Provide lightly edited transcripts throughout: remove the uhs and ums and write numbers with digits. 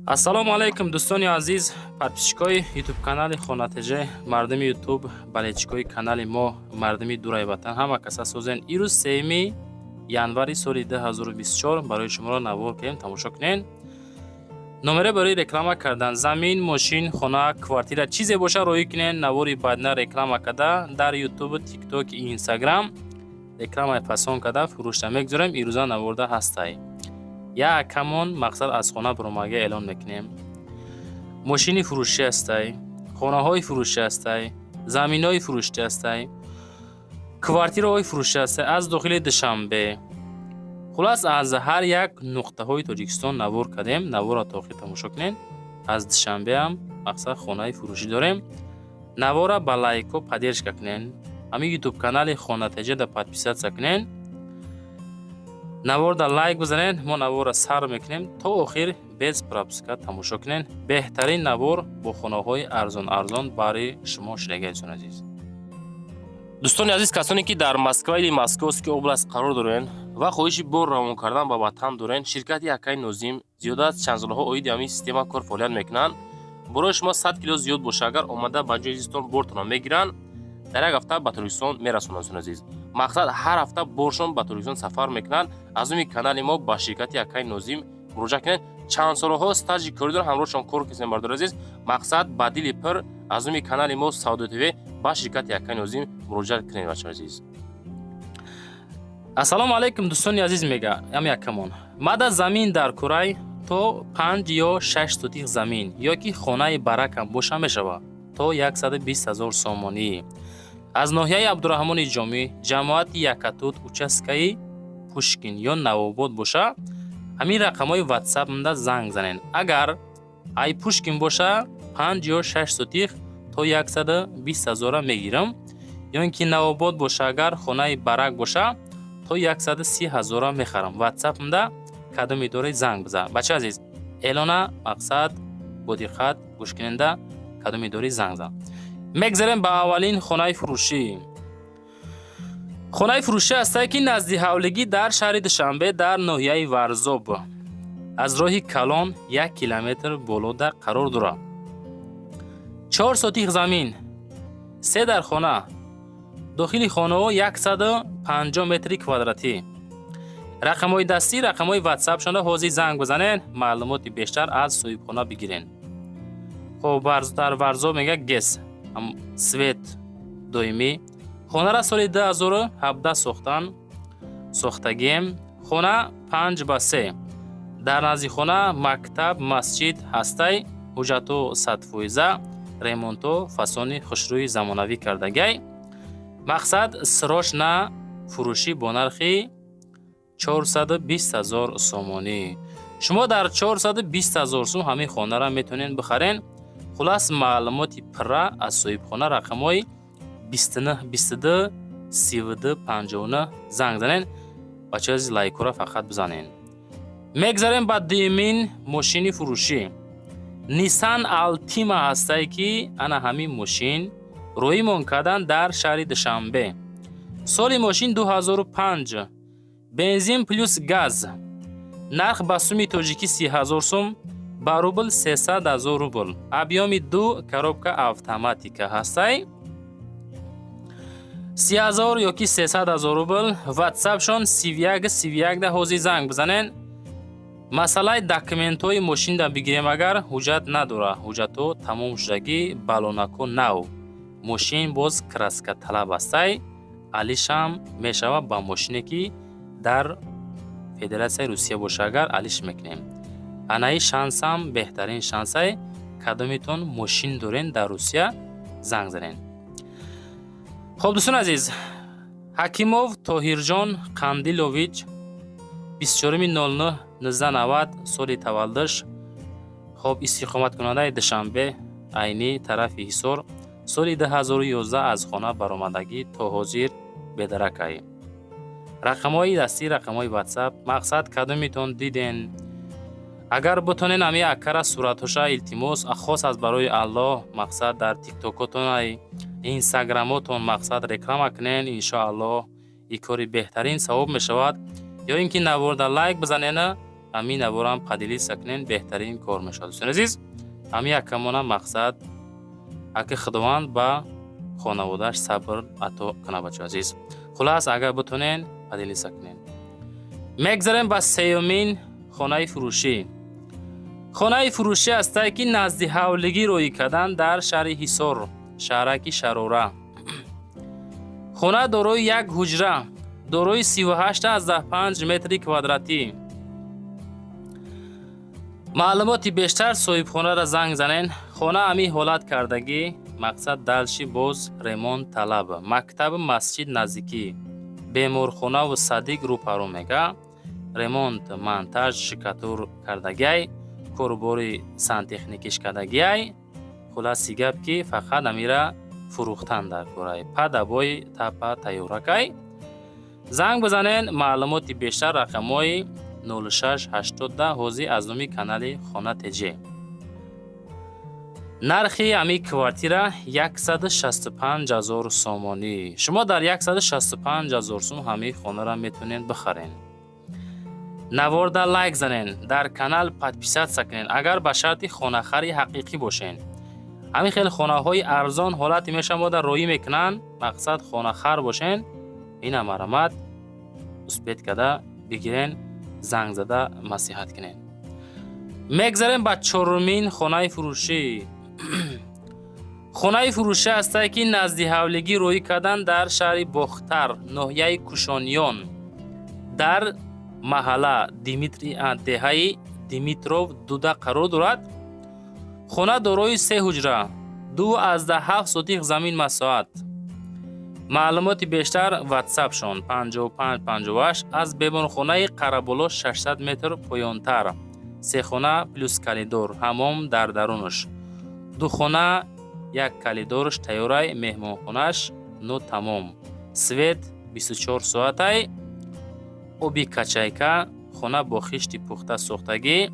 Ассалому алайкум, дӯстони азиз, подписчикои ютуб канали Хона ТЖ, мардуми ютуб, болельщикои канали мо, мардуми дураи ватан, ҳама каса созен. Ирӯз 3 январи соли 2024 барои шуморо навор кардем, тамошо кунен. Номере барои реклама кардан замин, мошин, хона, квартира, чизе боша, роҳӣ кунен. Навори баъдна реклама карда дар ютуб, тикток, инстаграм рекламаи фасон карда фурӯшта мегузорем. Ирӯза наворда ҳастай як ҳамон мақсад аз хона баромага эълон мекунем. Мошини фурӯшӣ ҳастай, хонаҳои фурӯшӣ ҳастай, заминҳои фурӯшӣ ҳастай, квартираҳои фурӯшӣ ҳастай аз дохили Душанбе, хулас, аз ҳар як нуқтаҳои Тоҷикистон навор кардем. Наворро то охир тамошо кунед. Аз Душанбеам мақсад хонаи фурӯшӣ дорем. Навора ба лайко поддержка кунед, ҳамин ютуб канали Хона ТЖда подписаться кунед, наворда лайк бизанед. Мо наворро сар мекунем, то охир без пропуска тамошо кунед. Беҳтарин навор бо хонаҳои арзон арзон барои шумо шудагӣ, дӯстони азиз. Дӯстони азиз, касоне ки дар Москва или Московский область қарор дорен ва хоҳиши бор равон кардан ба ватан дорен, ширкати акаи Нозим зиёда аз чанд солҳо оиди ҳамин система кор фаъолият мекунанд. Борои шумо 100 кило зиёд боша, агар омада ба ҷои зистон бортонро мегиранд, дар як ҳафта ба Тоҷикистон мерасонанд. Дӯстони азиз, мақсад ҳар ҳафта боршон ба Тоҷикистон сафар мекунанд. Аз номи канали мо ба ширкати акаи Нозим муроҷиат кунед. Чанд солҳо стажи корӣ доранд, ҳамроҳшон кор кунед. Бардори азиз, мақсад ба дили пир аз номи канали мо Савдо ТВ ба ширкати акаи Нозим муроҷиат кунед, бачаҳои азиз. Ассалому алайкум, дӯстони азиз, мега ам якамон. Мада замин дар курай, то 5 ё 6 сотих замин ё ки хонаи баракам боша мешавад, то 120 ҳазор сомонӣ. Аз ноҳияи Абдураҳмони Ҷомӣ, ҷамоати Якатут, участкаи Пушкин ё Навобод боша, ҳамин рақамҳои ватсапмда занг занед. Агар ай Пушкин боша, 5 ё 6 сотих то 120 ҳазора мегирам, ё ин ки Навобод боша, агар хонаи барак боша, то 130 ҳазора мехарам. Ватсапмда кадоми доред, занг бизан. Бача азиз, эълона мақсад бо диққат гӯш куненда, кадоми дорӣ, занг зан. Мегзарем ба аввалин хонаи фурӯшӣ. Хонаи фурӯшӣ ҳастае, ки назди ҳавлигӣ дар шаҳри Душанбе, дар ноҳияи Варзоб, аз роҳи калон 1 километр болода қарор дорад. 4 сотих замин, се дар хона, дохили хонаҳо 150 метри квадратӣ. Рақамҳои дастӣ, рақамҳои ватсапшонда ҳозир занг бизанед, маълумоти бештар аз соҳибхона бигирен. Хоб, дар Варзоб мега ГЭС, свет доимӣ. Хонара соли 2017 сохтан, сохтагием. Хона 5 ба 3. Дар назди хона мактаб, масҷид ҳастай. Ҳуҷҷатҳо 100%, ремонтҳо фасони хушрӯи замонавӣ кардагай. Мақсад срочно фурӯшӣ бо нархи 420 ҳазор сомонӣ. Шумо дар 420 ҳазор сум ҳамин хонаро метавонед бихарен. Хулас, маълумоти пурра аз соҳибхона, рақамҳои 29 22 32 59 занг занед. Бачаҳои азиз, лайкҳоро фақат бизанед. Мегзарем ба дуюмин мошини фурӯшӣ. Нисан Алтима ҳастае, ки ана ҳамин мошин роҳимон кардан дар шаҳри Душанбе. Соли мошин 2005, бензин плюс газ. Нарх ба суми тоҷикӣ 30 ҳазор сум, ба рубл 300 ҳазор рубл. Объёми ду, коробка автоматика ҳастай. 30 ҳазор ёки 300 ҳазор рубл. Ватсапшон 31 31 да ҳозир занг бизанед. Масъалаи документҳои мошинда бигирем агар, ҳуҷҷат надора, ҳуҷҷатҳо тамом шудагӣ, баллонакҳо нав. Мошин боз краска талаб ҳастай, алишам мешавад ба мошине, ки дар Федератсияи Русия боша, агар алиш мекунем. Анаи шансам беҳтарин шансай. Кадомитон мошин дорен дар Русия, занг занед. Хоб, дӯстони азиз, Ҳакимов Тоҳирҷон Қандилович, 24.09.1990 соли таваллудаш. Хоб, истиқоматкунандаи Душанбе, Айнӣ, тарафи Ҳисор. Соли 2011 аз хона баромадагӣ, то ҳозир бедаракай. Рақамҳои дастӣ, рақамҳои ватсап. Мақсад, кадомитон диден, агар бутонен, ҳами акара суратҳоша, илтимос, хос аз барои Аллоҳ, мақсад дар тиктокотонай, инстаграмотон мақсад реклама кунен. Иншоаллоҳ, и кори беҳтарин савоб мешавад. Ё ин ки наворда лайк бизанена, Ҳамин наворам поделиться кунен, беҳтарин кор мешавад, дӯстони азиз. Ҳамин якамона мақсад, аки Худованд ба хонаводааш сабр ато кунад, бачаҳо азиз. Хулас, агар битонен, поделиться кунен. Мегзарем ба сеюмин хонаи фурӯшӣ. Хонаи фурӯшӣ ҳастае, ки назди ҳавлигӣ роӣ кардан дар шаҳри Ҳисор, шаҳраки Шарора. Хона дорои як ҳуҷра, дорои 38,5 метри квадратӣ. Маълумоти бештар соҳибхонаро занг занен. Хона ҳамин ҳолат кардагӣ, мақсад, дальше боз ремонт талаб. Мактабу масҷид наздикӣ, беморхонаву садик рӯпарӯ мега. Ремонт, монтаж, штукатур кардагиай, корубори сантехникиш кардагиай. Хулоси гап, ки фақат амира фурӯхтан дар корай. Под обои тапа тайёракай. Занг бизанен, маълумоти бештар рақамҳои 0680. Ҳозир аз номи канали Хона ТЖ. Нархи ҳамин квартира 165 ҳазор сомонӣ. Шумо дар 165 ҳазор сум ҳамин хонаро метавонед бихарен. Наворда лайк занен, дар канал подписаться кунен, агар ба шарти хонахари ҳақиқӣ бошен. Ҳамин хел хонаҳои арзон ҳолате мешавад, роӣ мекунанд. Мақсад, хонахар бошен, ина марамат успеть карда бигирен, занг зада маслиҳат кунен. Мегзарем ба чорумин хонаи фурӯшӣ. Хонаи фурӯшӣ ҳастае, ки назди ҳавлигӣ роӣ кардан дар шаҳри Бохтар, ноҳияи Кушониён, дар маҳалла Димитри, деҳаи Димитров дуда қарор дорад. Хона дорои се ҳуҷра, 2,7 сотих замин масоҳат. Маълумоти бештар ватсапшон 5558. Аз беморхонаи Қараболо 600 метр поёнтар. Се хона плюс коридор, ҳамом дар дарунаш. Ду хона, як коридорш тайёрай, меҳмонхонааш но тамом. Свет 24 соатай, оби качайка. Хона бо хишти пухта сохтагӣ.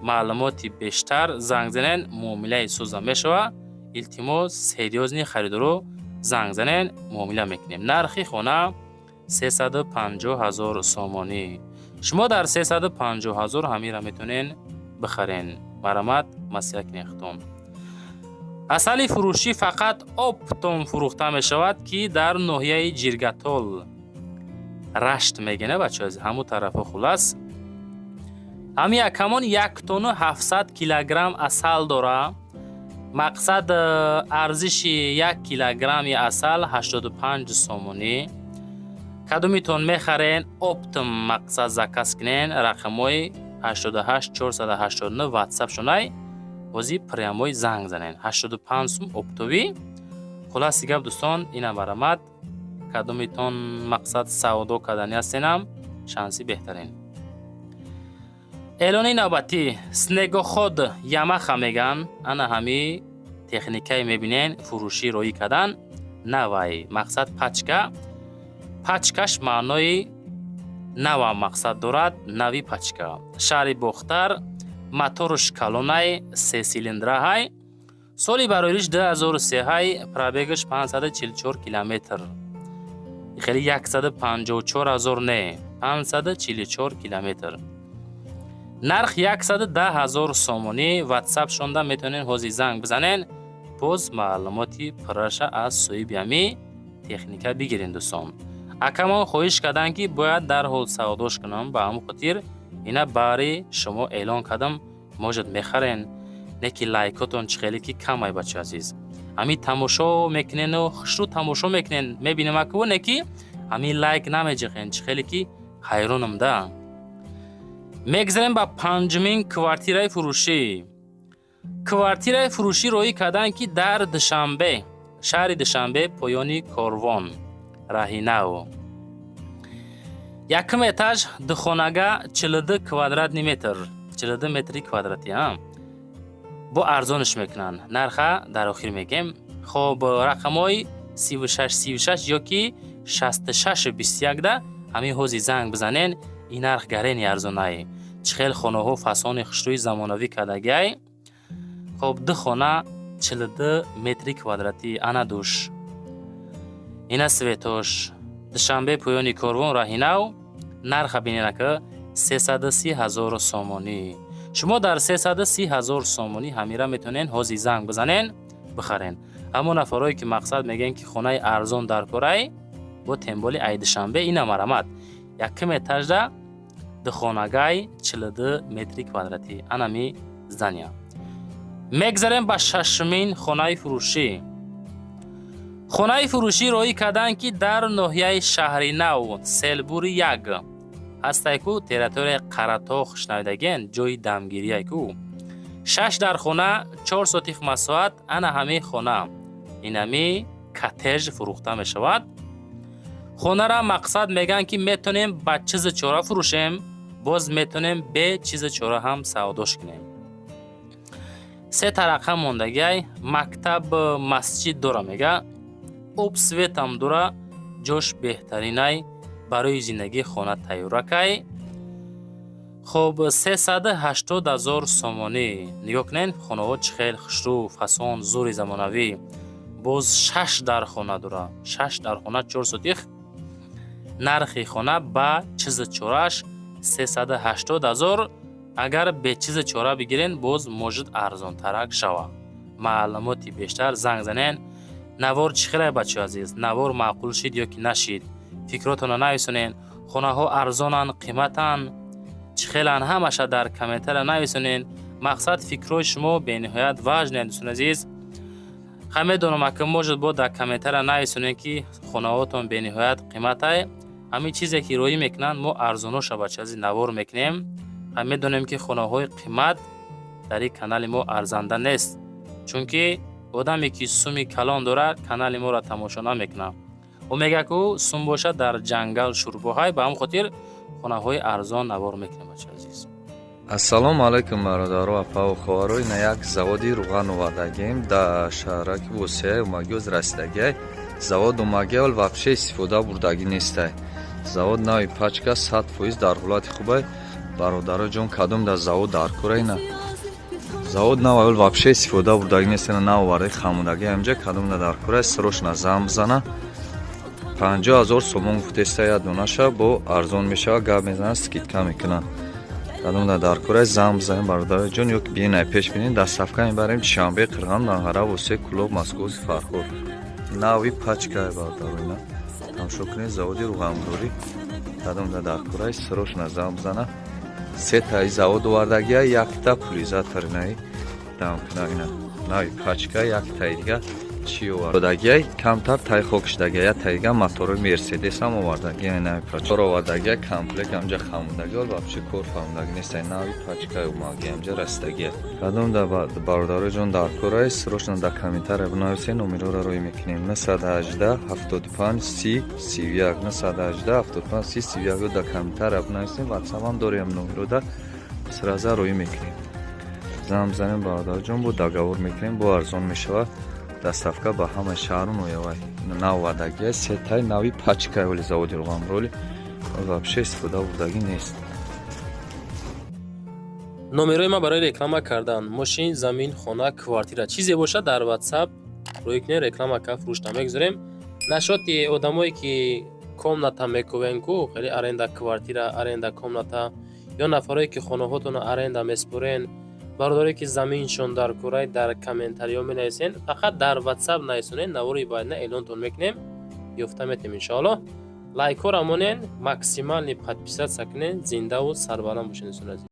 Маълумоти бештар занг занен, муомилаи соза мешавад. Илтимос, серьёзный харидоро занг занен, муомила мекунем. Нархи хона 350 ҳазор сомонӣ. Шумо дар 350 ҳазор ҳамира метавонен бихарен. Марамат, маслиҳат кунед худтон. Асали фурӯшӣ фақат оптом фурӯхта мешавад, ки дар ноҳияи Ҷиргатол, Рашт мегӯянд, бачаҳо, ҳамун тарафҳо. Хулас, ҳамин якамон 1 тонну 700 килограмм асал дора. Мақсад, арзиши 1 килограмми асал 85 сомонӣ. Кадомитон мехарен, оптом, мақсад, заказ кунен. Рақамҳои 88 489 ватсап шунай, ҳозир прямой занг занен. 85 сум оптовый. Хулоси гап, дӯстон, ина барамад. Кадомитон, мақсад, савдо кардани ҳастенам, шанси беҳтарин. Эълони навбатӣ: снегоход Ямаха меган. Ана ҳами техникае мебинен, фурӯшӣ роӣ кардан навай. Мақсад, пачка пачкаш маънои нава мақсад дорад, нави пачка. Шаҳри Бохтар, моторш калонай, се силиндраҳай. Соли бароириш 2003 ҳай, пробегаш 544 километр. Хеле 154 ҳазор не, 544 километр. Нарх 110 ҳазор сомонӣ. Ватсап шонда метавонед ҳозир занг бизанен, боз маълумоти пурраша аз соҳиби ҳами техника бигирен. Дӯстон, акамон хоҳиш карданд, ки бояд дарҳол савдош кунам. Ба ҳамон хотир ина баъри шумо эълон кардам. Может, мехарен. Не ки лайкотон чӣ хеле ки камай, бача азиз. Ҳамин тамошо мекунену хушрӯ тамошо мекунен, мебинем акво, не ки ҳамин лайк намеҷиқен. Чӣ хеле ки ҳайронам да. Мегзарем ба панҷумин квартираи фурӯшӣ. Квартираи фурӯшӣ роӣ карданд, ки дар Душанбе, шаҳри Душанбе, поёни Корвон, Раҳинав, якум этаж, духонага, 42 квадратный метр, 42 метри квадратӣ. Бо арзонш мекунанд, нарха дар охир мегем. Хоб, рақамҳои 36 36 ё ки 66 21 да ҳамин ҳозир занг бизанен. Ин нарх гарени арзонай. Чӣ хел хонаҳо фасони хушрӯи замонавӣ кардагиай. Хоб, ду хона, 42 метри квадратӣ. Ана душ, ина светош. Душанбе, поёни Корвон, Раҳинав. Нарха биненака. 330 ҳазор сомонӣ. Шумо дар 330 ҳазор сомонӣ ҳамира метавонен ҳозир занг бизанен, бихарен. Ҳамон нафарое ки мақсад мегӯянд, ки хонаи арзон дар корай, бо тем более ай Душанбе ина марамат. Якум этажда духонагай, 42 метри квадратӣ анами здания. Мегзарем ба шашумин хонаи фурӯшӣ. Хонаи фурӯшӣ роҳӣ карданд, ки дар ноҳияи Шаҳри Нав, Селбури як ҳастай ку, территорияи Қаратоғ шунавидаген, ҷои дамгирияй ку. Шаш дар хона, 4 сотих масоҳат. Ана ҳамин хона, инами коттедж фурӯхта мешавад. Хонара мақсад мегӯянд, ки метавонем ба чизу чора фурӯшем, боз метавонем бе чизу чора ҳам савдош кунем. Се тарақа мондагиай, мактаб, масҷид дора, мега, об, светам дора, ҷош беҳтаринай, барои зиндагӣ хона тайёракай. Хуб, 380 ҳазор сомонӣ. Нигоҳ кунед, хонаҳо чӣ хел хушрӯ, фасон, зури замонавӣ. Боз шаш дар хона дора, шаш дар хона, 4 сотих. Нархи хона ба чизу чорааш 380 ҳазор. Агар бе чизу чора бигирен, боз может арзонтарак шава. Маълумоти бештар занг занен. Навор чӣ хелай, бачаҳои азиз? Навор маъқул шид ё ки нашид? Фикротонро нависонен. Хонаҳо арзонанд, қиматанд, чӣ хеланд, ҳамаша дар комментария нависонен. Мақсад, фикрҳои шумо бениҳоят важный, дӯстони азиз. Ха, медонам, ака, может, бо дар комментария нависонем, ки хонаҳотон бениҳоят қиматай. Ҳамин чизе ки роӣ мекунанд, мо арзоноша, бачаҳои азиз, навор мекунем. Ха, медонем, ки хонаҳои қимат дар ин канали мо арзанда нест, чунки одаме ки суми калон дорад, канали моро тамошо намекунад. Ӯ мегӯяд, ку сум бошад, дар ҷангал шӯрбоҳай. Ба ҳамн хотир хонаҳои арзон навор мекунем, бачаҳои азиз. Ассалому алайкум, бародаро, апаву хоҳаро. Ина як заводи руған овардагем дар шаҳраки Восея. Умагиоз расидагиай. Завод умагиал, вообще истифода бурдагӣ нестай. Завод нави, пачка, 100% дар ҳолати хубай. Бародаро ҷон, кадом дар завод дар кора? Ина завод наваёл, вообще истифода бурдагӣ нест. Ина наовардаи, хамудаги ҳамҷа. Кадом да дар кора, срочно занг бизана. 50 000 сомон гуфтеста як донаша, бо арзон мешава, гап мезанад, скидка мекунад. Кадом да дар кора, занг бизанем, бародари ҷон, ё ки биён пеш бинем. Доставка мебарем Душанбе, Қирған, Данғара, Восе, Кӯлоб, Московский, Фархор. Нави пачка, бародаро, ина тамошо кунед, заводи руғандорӣ. Кадом да дар кора, срочно занг бизана. Сетаи завод овардагия, якта пулизатор наи дамкуна, ина нави пачка, яктаи дига чӣ овардагия, камтар тай хок шудагия, яктаи дига мотори Мерседесам овардагия. Нави пачка овардагия, комплект ҳамҷа хамудагия, вообще кор фаҳмудагӣ нест. Нави пачка омагия, ҳамҷа расидагия. Кадом да бародаро ҷон дар кора, срочно дар комментария бинависед, номерора рӯй мекунем: 918 75 30 31, 918 75 30 31. Дар комментария бинависед, ватсапам дорем, номерода сразу рӯй мекунем. Занг бизанем, бародарҷон, бо договор мекунем, бо арзон мешавад. Доставка ба ҳамаи шаҳру ноҳияҳо. Навовардагия, сетаи нави пачка, оли заводи руғанроли, вообще истифода бурдагӣ нест. Номерои ман барои реклама кардан мошин, замин, хона, квартира, чизе бошад, дар Ватсап рӯй кунед, реклама ка фурӯш намегузорем. Нашоти одамое ки комната мекувен ку, хеле аренда квартира, аренда комната, ё нафарое ки хонаҳотонро аренда меспорен, бародаре ки заминшон дар курай, дар комментариҳо менависен. Фақат дар Ватсап нависонед, навори баъдина эълонтон мекунем, ёфта метем, иншоаллоҳ. Лайкҳоро монен, максимальный подписаться кунед. Зиндаву сарбаланд бошед, дӯстони азиз.